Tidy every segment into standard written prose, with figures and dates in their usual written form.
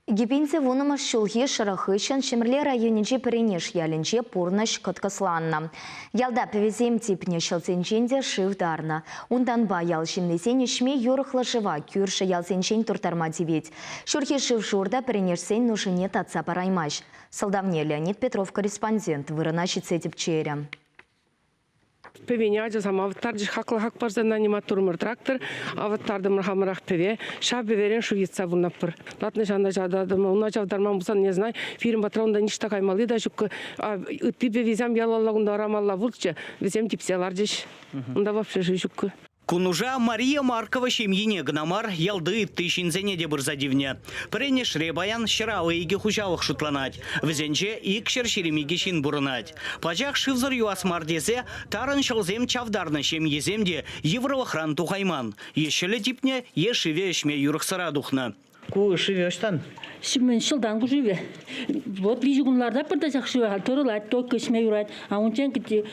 2010-мӗш ҫулхи шӑрӑх хыҫҫӑн Ҫӗмӗрле районӗнчи Пӗренеш ялӗнче пурнӑҫ кӑткӑсланнӑ. Ялта пӗвесем типнӗ, ҫӑлсенчен те шыв тарнӑ. Унтанпа ял ҫыннисен ӗҫме юрӑхлӑ шыва кӳршӗ ялсенчен турттарма тивет. Ҫурхи шыв-шур та пӗренешсен нушине татса параймасть. Сӑлтавне Леонид Петров корреспондент вырӑна ҫитсе тӗпчерӗ. Пӗвене ачасам авӑттарчӗҫ, хаклӑ хак парса маттурӑмӑр трактор, авӑттартӑмӑр хамӑрах пӗве. Ҫав пӗверен шыв йӑтса пурӑнатпӑр. Лартнӑ ҫанна чавтартӑмӑр, уна чавтарман пулсан, не знаю, пирӗн патра унта ниҫта каймалли та ҫуккӑ. Ытти пӗвисем ялалла кунта ӑрамалла пулчӗ, вӗсем типсе ларчӗҫ. Унта вообще шыв ҫуккӑ. Ку нуша Мария Маркова ҫемйине кӑна мар, ялти ытти ҫынсене те пырса тивнӗ. Пӗренешре паян 152 хуҫалӑх шутланать. Вӗсенче 222 ҫын пурӑнать. Пачах шывсӑр юлас мар тесе тарӑн ҫӑлсем чавтарнӑ ҫемьесем те йывӑрлӑхран тухайман. Е ҫӑлӗ типнӗ, е шывӗ ӗҫме юрӑхсӑра тухнӑ. Ку шывӗ ӑҫтан? Мӗн ҫӑлтан ку шывӗ. Вот виҫӗ кун лартатпӑр та ҫак шыва халь тӑрӑлать, только ӗҫме юрать. А унччен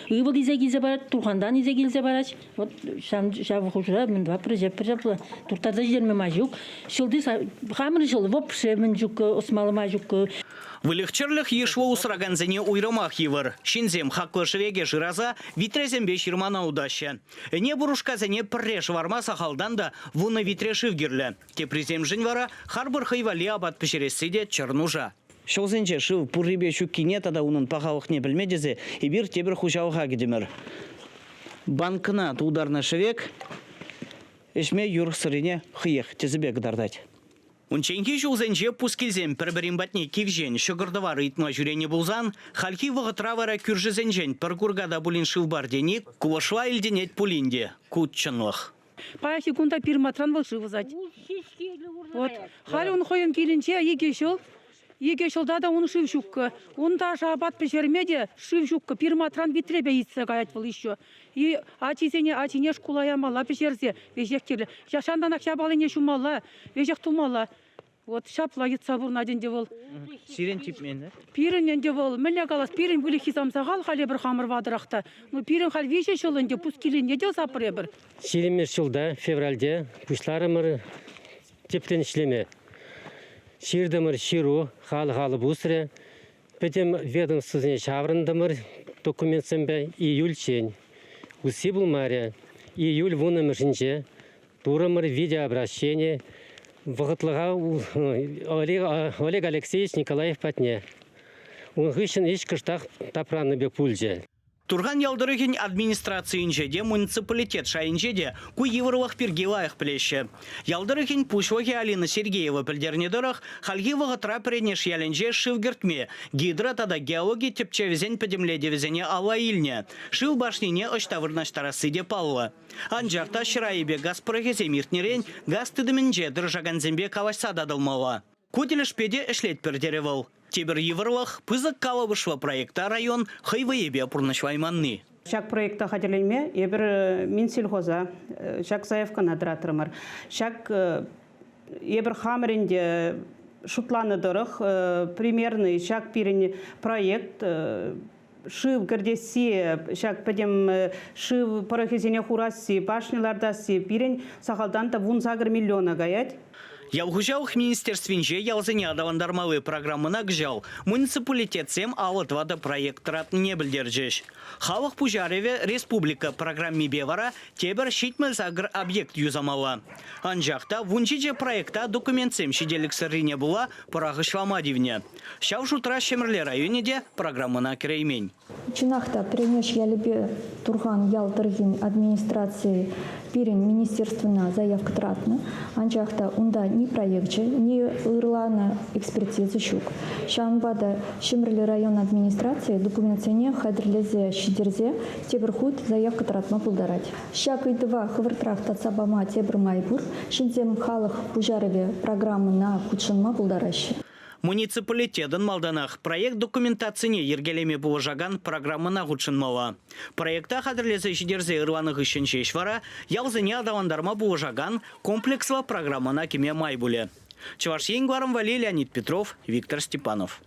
ывӑл илсе килсе парать, Турхантан илсе килсе парать. Вот ҫав хушӑра мӗн тӑватпӑр, ӗҫетпӗр ҫапла. Турттарса ҫитерме май ҫук. Ҫӑлти хамӑр ҫӑл вообще мӗн ҫук, ӑсмалла май ҫук. Выльӑх-чӗрлӗх йышлӑ усракансене уйрӑмах йывӑр. Ҫынсем хаклӑ шӗвеке шыраса витресемпе ҫырмана утаҫҫӗ. Ӗне пурушкасене пӗрре шӑварма сахалтан та вунӑ витре шыв кирлӗ. Теприсемшӗн вара харпӑр хӑй валли апат пӗҫересси те чӗр нуша. Ҫулсенче шыв пуррипе ҫуккине тата унӑн пахалӑхне пӗлме тесе эпир тепӗр хуҫалӑха кӗтӗмӗр. Банкӑна тултарнӑ шӗвек ӗҫме юрӑхсӑррине хӑех тӗсӗпе кӑтартать. Унчченхи ҫулсенче пускилсем пӗр-пӗрин патне кивҫен ҫӑкӑр-тӑвар ыйтма ҫӳренӗ пулсан, хальхи вӑхӑтра вара кӳршӗсенчен пӗр курка та пулин шыв пар тени кулӑшла илтӗнет пулин те, ку чӑнлӑх. Паянхи кун та пирматран вӑл шыв ӑсать. Вот. Халь ун хӑйӗн килӗнче икӗ ҫул. Икӗ ҫулта та ун шыв ҫуккӑ. Унта апат пӗҫерме те шыв ҫуккӑ. Пирматран витрепе илсе каять вӑл еще. И ачисене, ачине шкула ямалла пӗҫерсе веҫех кирлӗ. Ҫантанах япалине ҫумалла, веҫех тумалла. Вот ҫапла йӑтса пурӑнать ӗнтӗ вӑл. Сирӗн типмен, Пирӗн ӗнтӗ вӑл, мӗнле калас, пирӗн выльӑххи сахал халь эпир хамӑр ватӑрах та. Ну, пирӗн халь виҫӗ ҫул ӗнтӗ пускиллене те ӑсатпӑр эпир. Ҫирӗммӗш ҫулта, февральте, пуҫларӑмӑр тӗплӗн ӗҫлеме. Ҫыртӑмӑр ҫыру, халӑх алӑ пусрӗ. Пӗтӗм ведомствӑсене ҫаврӑнтӑмӑр документсемпе июльччен. Усси пулмарӗ. Июль вуннӑмӗшӗнче турӑмӑр видеообращение вӑхӑтлӑха Олег Алексеевич Николаев патне. Ун хыҫҫӑн ӗҫ кӑштах тапраннӑ пек пулчӗ. Турхан ял тӑрӑхӗн администрацийӗнче те, муниципалитет шайӗнче те ку йывӑрлӑх пирки лайӑх пӗлеҫҫӗ. Ял тӑрӑхӗн пуҫлӑхӗ Алина Сергеева пӗлтернӗ тӑрӑх, хальхи вӑхӑтра Пӗренеш ялӗнче шыв кӗртме гидро тата геологи тӗпчевӗсен пӗтӗмлетӗвӗсене алла илнӗ. Шыв башнине ӑҫта вырнаҫтарасси те паллӑ. Анчах та ҫӗр айӗпе газ пӑрӑхӗсем иртнӗрен газ тытӑмӗнче тӑрӑшакансемпе калаҫса татӑлмалла. Ку тӗлӗшпе те ӗҫлетпӗр, терӗ вӑл. Тепӗр йывӑрлӑх – пысӑк калӑпӑшлӑ проекта район хӑй вӑйӗпе пурнӑҫлайманни. Ҫак проекта хатӗрленме эпир Минсельхоза ҫак заявкӑна тӑратрӑмӑр. Ҫак эпир хамӑр ӗнтӗ шутланӑ тӑрӑх примерный ҫак пирӗн проект шыв кӗртесси, ҫак пӗтӗм шыв пӑрӑхӗсене хурасси, башня лартасси пирӗн сахалтан та 18 миллиона каять. Ял хуҫалӑх министерствинче ялсене аталантармалли программӑна кӑҫал муниципалитетсем 54 проект тӑратнине пӗлтерчӗҫ. Халӑх пуҫарӑвӗ республика программипе вара тепӗр 78 объект юсамалла. Анчах та 17 проекта документсем ҫителӗксӗррине пула пӑрахӑҫлама тивнӗ. Ҫав шутра Ҫӗмӗрле районӗ те программӑна кӗреймен. Чӑнах та, Пӗренеш ялӗпе Турхан ял тӑрӑхӗн администрацийӗ пирӗн министерствӑна заявка тӑратнӑ. Анчах та унта ни проекчӗ, ни ырланӑ экспертиза ҫук. Ҫавӑнпа та Ҫӗмӗрле район администрацийӗ документсене хатӗрлесе ҫитерсе тепӗр хут заявка тӑратма пултарать. Ҫак ыйтӑва хӑвӑртрах татса пама тепӗр май пур, ҫынсем халӑх пуҫарӑвӗ программӑна хутшӑнма пултараҫҫӗ. Муниципалитетӑн малтанах проект документацине йӗркелеме пулӑшакан программӑна хутшӑнмалла. Проекта хатӗрлесе ҫитерсе ырланӑ хыҫҫӑн ҫеҫ вара ялсене аталантарма пулӑшакан комплекслӑ программӑна кӗме май пулӗ. Чӑваш Ен кӑларӑм валли Леонид Петров, Виктор Степанов.